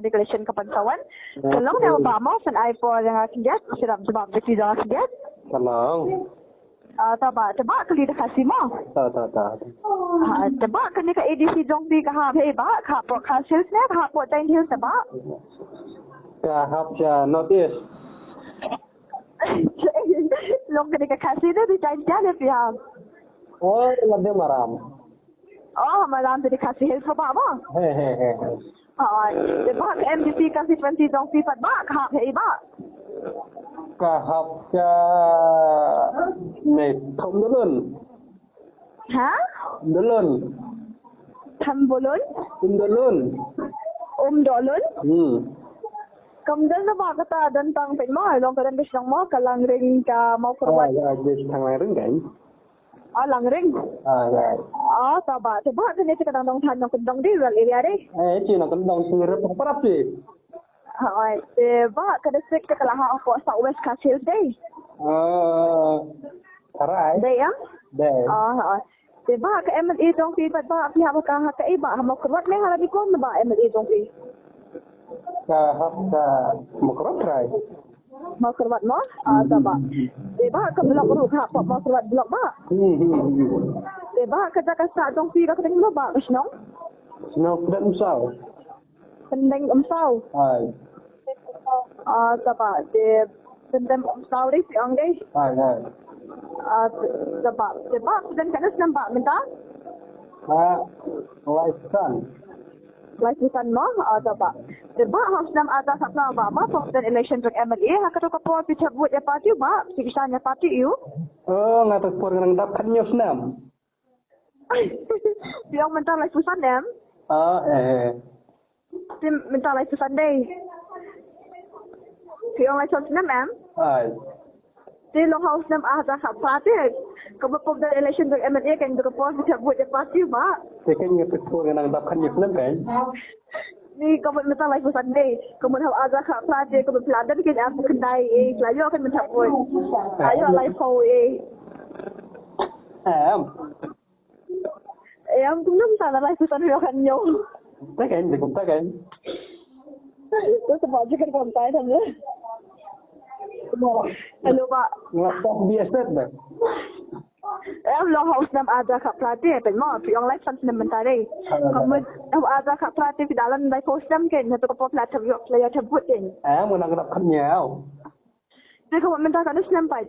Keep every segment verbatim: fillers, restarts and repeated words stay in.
Declaration ka pan sa wan. Ka long ne ba mo, phin ai por ïa nga khyndiat, syrap jubab da ki jong nga khyndiat. Ka long. Ah, ta ba, ta ba kali da Khasi mo. Ta, ta, ta. Ah, ta ba kane ka A D C jong phi ka hap hei ba, ka hap hapoh Khasi Hills ne, ka hap hapoh Jaintia Hills ta ba. Ka hap sha North East. Long kane ka Khasi ne, di Jaintia ne phi hap. Oh, lade Maram. Oh, Maram te di Khasi Hills ka ba mo. He, he, he, he. Hooid. Te ba ka M D C constituency jong phi pat ba, ka hap hei ba. Ka hap sha ne, Umdolun. Ha? Umdolun. Umdolun? Umdolun. Umdolun? Hmm. Ka Umdolun ba kata don tang peit mo, long ka don ka shnong mo, ka Langring, ka Mawkyrwat. Ah, ïa, ïa, tang Langring kan. Ah, Langring. Ah, ïa. Ah, ta ba, ta ba, kane te ka dang dong than nongkyndong de, rural area de. Eh, chi nongkyndong chi ruh pang parap chi. Hooid, te ba ka district te ka la hap hapoh South West Khasi Hills de. Ah, alright. De ïa? De. Ah, hooid. Te ba ka M L A jong phi pat ba phi hap ha ka, ha kaei ba, ha Mawkyrwat ne ha Ranikor ne ba M L A jong phi? Ka hap ka Mawkyrwat trai. Mawkyrwat mo? Ah, ta ba. Te ba ka block ruh ka hap Mawkyrwat block ba. Hmm, hmm, hmm. Te ba ka jaka sah jong phi ka kyrteng ba ka shnong? Shnong Pdeng Umsaw. Pdeng Umsaw. Hai. Ah, ta ba. Te Pdeng Umsaw de phi ong de. Hai, hai. Ah, ta ba. Te ba phi don katno snem ba mynta? Ha, lai san. Lai san mo, ah, ta ba. Te ba ha u snem ar hajar khatphra ba mo, phi don election jong M L A, ha kato ka por phi thep vote ïa party ba, phi kyrshan ïa party aiu? Oh, nga to por nga dang dap khathynñiew snem. Phi ong mynta laiphew san em? Ah, eh. Phi mynta laiphew san de. Phi ong laiphew san snem em? Ai. Te long ha u snem ar hajar khatphra te. Kaba pop da election da M L A kan da ka por da vote da party ba. Te kan ïa te por nang dap khathynñiew snem kan. Ni ka mut mynta laiphew san de. Ka mut ha u ar hajar khatphra te ka mut phi la don khyndai, eh, phi la ïoh kan mynta poi. Phi la ïoh laiphew, eh. Em. Em, kumno mynta la laiphew san ïoh khathynñiew. Ta kan, ta kan. Hello, ba. Nga ta biasa ba. Em, long ha u snem ar hajar khatphra te, peit mo, phi ong laiphew san snem mynta de. Ka mut ha u ar hajar khatphra te phi da don laiphew snem kein, hato ka por phi la thep ïoh, phi la ïoh thep vote kein. Em, nga nang dap khathynñiew. Te ka mut mynta katno snem pat?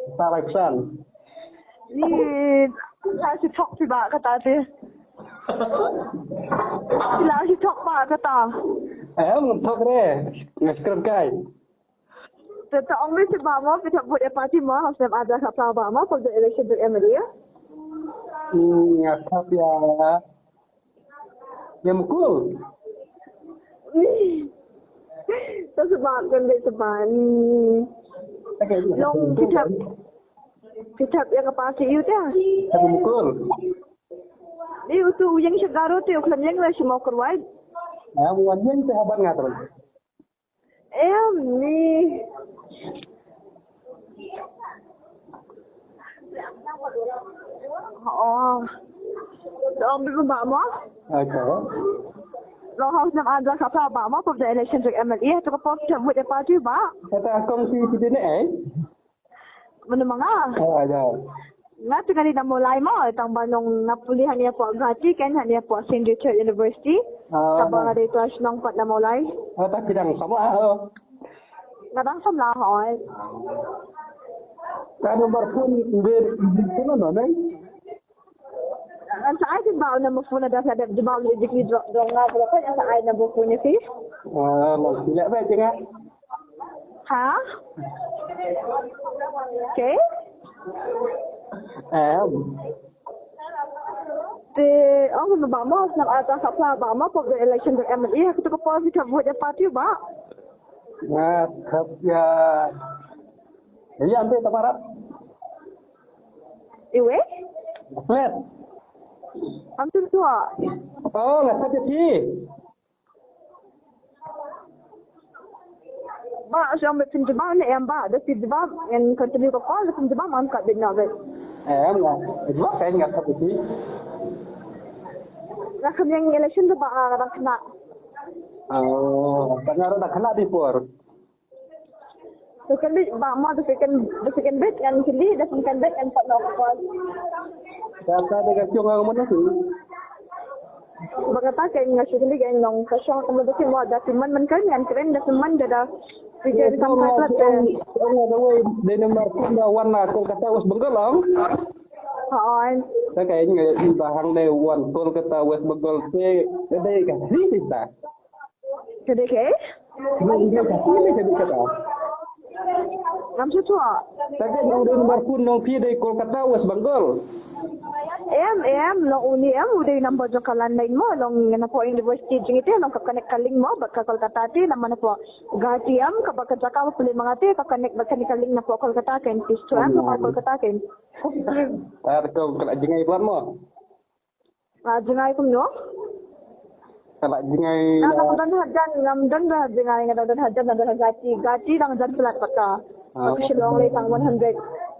Mynta laiphew san. Ni, la shi thok phi ba kata te. La shi thok ba kata. Em, ngam thok re. Nga skrep kai. Te ta ong me shi ba mo, phi thep vote ïa party mo, ha u snem ar hajar khatphra ba mo, pop da election da M L A. Hmm, nga thep ïa, ïa Mukul. To shu ba kan de shu ba. Long phi thep, phi thep ïa ka party aiu te? Ïa Mukul. Ni utu u ïeng sha Garo te u khlem ïeng la sha Mawkyrwat. Ah, u wan ïeng te ha ban nga terus. Em, ni. Oh. Dong bi ba mo? Okay. Long ha u snem ar hajar khatphra ba mo, pop da election jong M L A, to ka por phi thep vote ïa party ba. Kata kong si si ne, eh? Mano ma nga? Ah, ya. Nga te nga dei na Mawlai mo, tang ba long nga pule hangne hapoh Guwahati kan, hangne hapoh Saint Richard University. Ah. Tang ba nga dei trai shnong pat na Mawlai. Ah, ta ki dang samla, oh. Nga dang samla, hooid. Ka number phone, number phone no, no, ne? Ngan sa ai phi ba u number phone, da sa dep jubab ïa ki drop dong nga, ko ngan sa ai number phone ïa phi. Ah, mo, phi leh ba jingah. Ha? Okay. Em. Te ong ba mo, snem ar hajar khatphra ba mo, pop da election da M L A, ha kato ka por phi thep vote ïa party ba? Nga thep ïa, ïa ante ta parap. Iwei? Flat. Am tu tua. Oh, nga thep ïa phi. Ba, shu ong ba phin jubab ne em ba, da phi jubab, ngan continue ka call, da phin jubab, ngam kat bit noh bit. Em, nga jubab kan nga kat bit. Nga kham ïeng election da ba, ah, nga dang khynnah. Oh, tang nga ruh da khynnah di por. To kali ba mo the second, the second bit ngan kali, the second bit ngan pat nok ko. Kata de ka chung ang mana tu. Ba kata ka nga shu kali ka nong ka shong ka mo the mo da ti man man ka ngan kren da man da da. Sige, di kam ka plat. Ong da wei de number two da wan na Kolkata West Bengal ong. Ha on. Ta ka ngi ba hang de wan Kolkata West Bengal te de ka si ta. Ka dei kaei? Ngam shu tip. Tang ka nong dei number two nong phi dei Kolkata West Bengal. Em, em, nong uni em u dei number jong ka landline mo, nong napoh university jong ite, nong ka connect ka link mo bad ka Kolkata te, namar napoh Guwahati em kaba ka jaka ba pule ma nga te, ka connect bad kane ka link napoh Kolkata ka in pis tu em, napoh Kolkata ka in. Ar ko ka la jngai blan mo. Ah, jngai kumno? Ka la jngai. Ah, ngam don hajan, ngam don hajan jngai, ngam don hajan, ngam don hajan Guwahati, Guwahati dang jan palat pat ka. Ah. Ka Shillong lei tang one hundred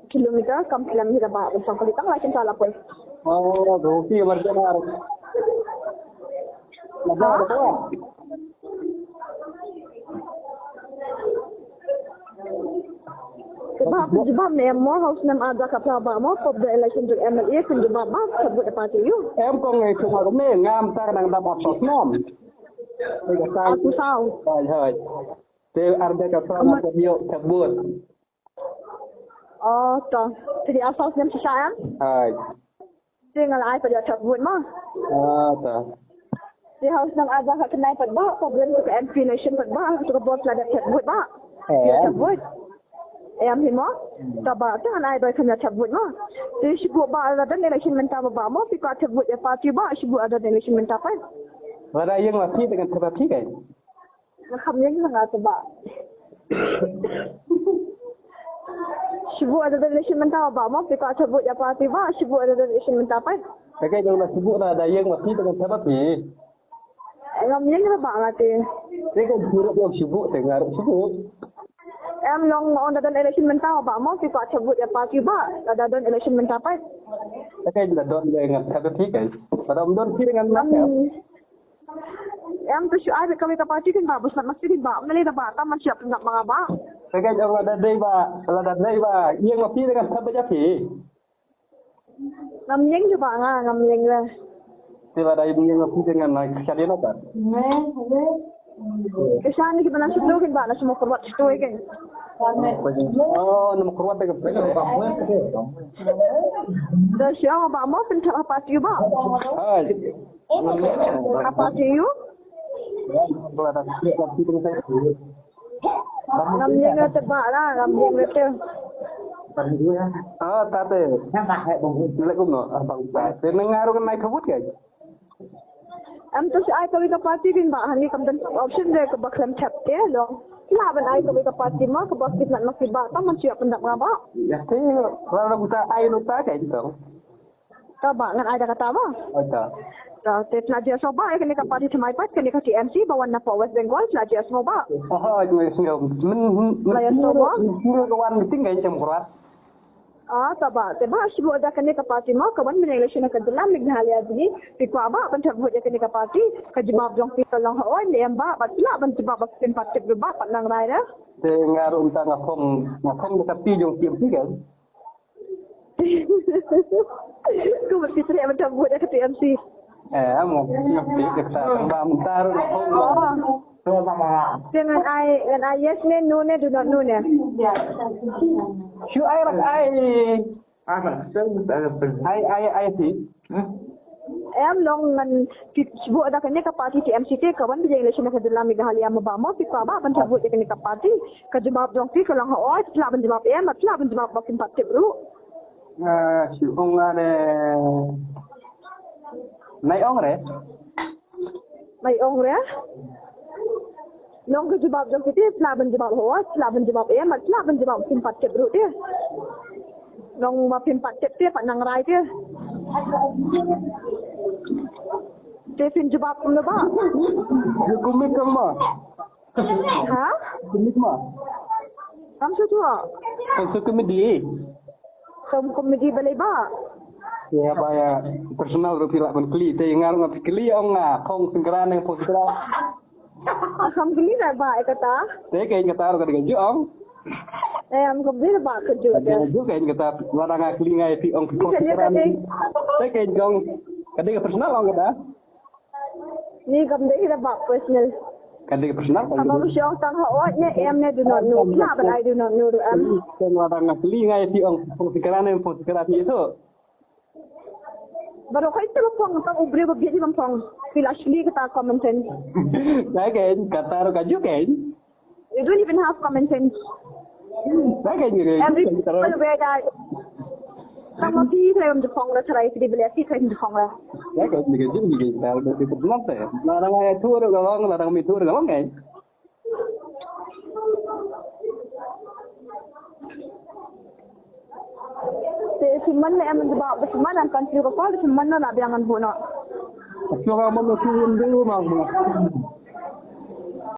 kilometer, kam khlem hi da ba, ban song kali tang lai kynta la poi. Oh, doki marjan ar. Ha? Te ba pynjubab ne em mo, ha u snem ar hajar khatphra ba mo, pop da election jong M L A, pynjubab ba, ka vote party ïa u. Em kong ngai sum ar me, ngam tar nang dap ap snem. Ap saw. Hai, hai. Te ar hajar khatphra na pop ïa ka vote. Oh, to. Te di ap saw snem shisha em? Hai. Te nga la ai pat ïa thep vote mo. Ah, ta. Te ha u snem ar hajar khatkhyndai pat ba, ka vote ka M P election pat ba, to ka bor la da thep vote ba. Eh. Ïa thep vote. Em hi mo. Ta ba, te nga la ai ba ka ïa thep vote mo. Te shu ba la da election mynta ba ba mo, phi kwah thep vote ïa party ba, shu ba la da election mynta pat. Lada ïeng la phi te ngan thep phi kai. Nga kham ïeng nga te ba. Shu ba la da election mynta ba mo, phi kwah thep vote ïa party ba, shu ba la da election mynta pat. Te kai dong la shu ba la da ïeng la phi te ngan thep phi. Ngam ïeng ba nga te. Te kai shu ba ïa shu ba te nga shu ba. Em long on da election mynta ba mo, phi kwah thep vote ïa party ba, la da election mynta pat. Te kai la don ïa ngan thep phi kai. Pada don phi ngan. Em, to shu ai bad kawei ka party kin ba, bus mat masi kin ba, ym lei da ba, tam man shu ïa pyndap ma nga ba. Te ka jong lada dei ba, lada dei ba, ïeng ma phi da ngan thep beit ïa phi. Ngam ïeng ju ba nga, ngam ïeng le. Te lada ïeng ma phi da ngan ai ka shadien ata. Ka shadien ki ba nang shu kin ba, nang shu mo kyrwat shu kin. Oh, nang mo kyrwat da ka. Da shu ba mo pynthep ha party ba. Hai. Apa ti yu? Ngam ïeng te ba la, ngam ïeng te. Ah, ta te. Nang ka hai bang. Nang kum no, ah, bang ta. Te nang ngaru kan nai khabut kai. Em to shu ai kawei ka party kin ba, hani kam don option de kaba khlem thep te long. Lah ban ai kawei ka party ma, kaba kit nat ma ki ba, ta man shu ïa pyndap nga ba. Ïa te, la la buta ai no ta kai to. Ka ba ngan ai da kata ba. Oi ta. Ta te pynjah shuwa ba ïa kane ka party thymmai pat kane ka T M C ba wan na pdeng West Bengal pynjah shuwa ba. Oh, oi, oi, oi. Min, min, min, pynjah shuwa ba. Min, min, ka wan meeting ka jam kurat. Ah, ta ba, te ba shu da kane ka party ma ka wan ban election ka jylla Meghalaya jong ngi. Phi kwah ba ban thep vote ïa kane ka party. Ka jubab jong phi ka long hooid ne em ba, bad phi lah ban jubab ba phin pat thep ba pat nang rai da. Te nga ruh mynta nga phong, nga phong da ka party jong T M C kan. Ko mesti treh macam buat dah kata M C. Eh, amo, ngerti kita tambah mentar. Jangan ai, jangan ai yes ne, no ne, do not know ne. Shu ai lah ai. Ai, ai, ai sih. Em long ngan shu buh da kane ka party T M C te ka wan biang election ka jylla Meghalaya ma ba mo phi kwah ba ban shu buh da kane ka party. Ka jubab jong phi ka long hooid, phi lah ban jubab em, phi lah ban jubab ba phin pat tip ruh. Nga shu ong nga ne. Nai ong re. Nai ong re. Long ka jubab jong phi te, phi lah ban jubab hooid, phi lah ban jubab em, phi lah ban jubab phin pat tip ruh te. Long ba phin pat tip te pat nang rai te. Te phin jubab kumno ba? Kumno kumno ma? Ha? Kumno ma? Kam shu tu. Kam shu kumno di? Kam kumno di balei ba? Ïa ba ïa personal ruh phi lah ban kylli te nga ruh nga phi kylli ong nga phong sengkra ne phong sengkra. Kam kylli da ba kata. Te kein kata ruh ka dei ka juh ong. Em, kam kylli da ba ka juh. Ka dei ka juh kein kata, lada nga kylli nga ïa phi ong phi phong sikara ne. Te kein kong, ka dei ka personal ong kata. Ni kam dei da ba personal. Ka dei ka personal. Haba u shong tang ha ot ne em ne do not know. Kna ban ai do not know ruh em. Kein lada nga kylli nga ïa phi ong phi phong sikara ne, phong sikara phi ïathuh. Baroh khoit te ba phong, tang u briew ba bieit hi ba phong. Phi la shli kata common sense. Ka kein, kata ruh ka juh kein. You don't even have common sense. Ka kein, ka kein. Every single way that. Tang ma phi trai bym ju phong la trai, phi dei ba leh phi trai bym ju phong la. Ka kein, ka kein, ka kein. Ka kein, ka kein. La dang ïathuh ruh ka long, la dang ym ïathuh ruh ka long kein. Te shu man ne em ba, shu man em kan shu ko, shu man na biang an bu no. Shu ka man shu ndu ma.